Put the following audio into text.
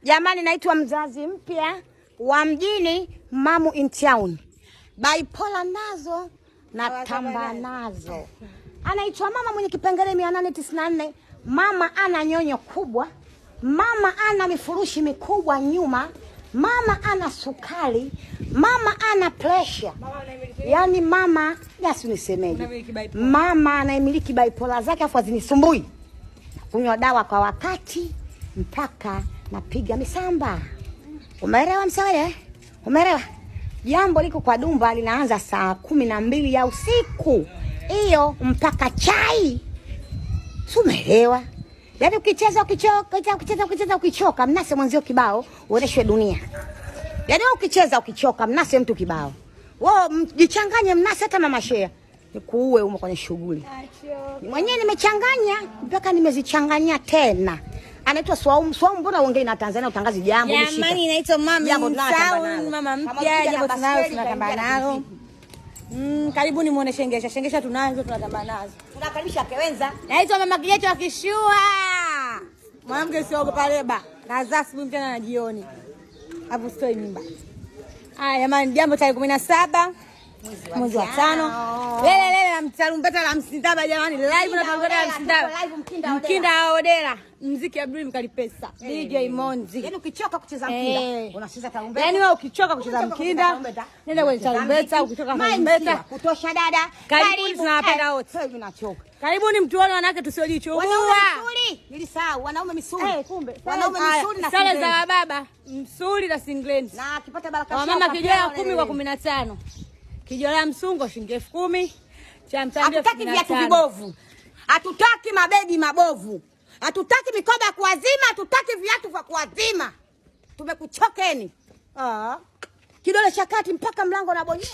Jamani, naitwa mzazi mpya wa mjini, Mamu in town. Bipolar nazo na tamba nazo. Anaitwa mama mwenye kipengele 894. Mama ana nyonyo kubwa, mama ana mifurushi mikubwa nyuma, mama ana sukari, mama ana pressure. Yaani mama, yasi nisemeje? Mama anaimiliki bipolar zake afu azinisumbui. Kunywa dawa kwa wakati mpaka napiga misamba. Umeelewa msawele? Umeelewa? Jambo liko kwa Dumba linaanza saa 12 ya usiku hiyo mpaka chai. Si umeelewa? Yaani ukicheza ukichoka, ukicheza ukicheza ukichoka, mnase mwenzio kibao, uoneshwe dunia. Yaani wewe ukicheza ukichoka, mnase mtu kibao. Wewe jichanganye, mnase hata mama shea. Nikuue umo kwenye shughuli. Mwenyewe nimechanganya mpaka nimezichanganya tena. Anaitwa Swaumu. Swaumu, mbona uongei na Tanzania utangazi jambo? Jamani, inaitwa Mama Jambo tunatamba Msau, nalo. mama Kama mpya, ukija na jambo tunayo baskeli, tunatamba utaingia na nalo. Karibuni muone shengesha. Shengesha tunazo tunatamba nazo. Tunakaribisha Kewenza. Naitwa mama Kijeto wa Kishua. Mwanamke usiogopa leba. Nazaa asubuhi, mchana na jioni. Hapo sitoi mimba. Haya jamani, jambo tarehe 17 mwezi wa 5. Lele lele la mtarumbeta la Msindaba jamani, live na tarumbeta la Msindaba. Live Mkinda Odera. Mkinda Odera. Mziki Abdul Mkalipesa. DJ Monzi. Yaani ukichoka kucheza mkinda, unacheza tarumbeta. Yaani wewe ukichoka kucheza Ukichoka mkinda, tarumbeta, nenda kwenye unacheza tarumbeta, mziki. ukichoka Mind tarumbeta. siwa, kutosha dada. Karibuni, tunawapenda wote. Sasa hivi nachoka. Karibuni mtuone wanawake tusiojichubua. Wanaume misuli, nilisahau wanaume misuli. Kumbe. Wanaume Haya, misuli na sare za singlendi. wababa, msuli na singlendi. Na akipata baraka Wamama shaka, kijola pia 10 kwa 15. Kijola msungo shilingi 10,000. Cha mtandio Hatutaki viatu vibovu, hatutaki mabegi mabovu, hatutaki mikoba ya kuwazima, hatutaki viatu vya kuwazima. Tumekuchokeni. Ah. Kidole cha kati mpaka mlango unabonyea.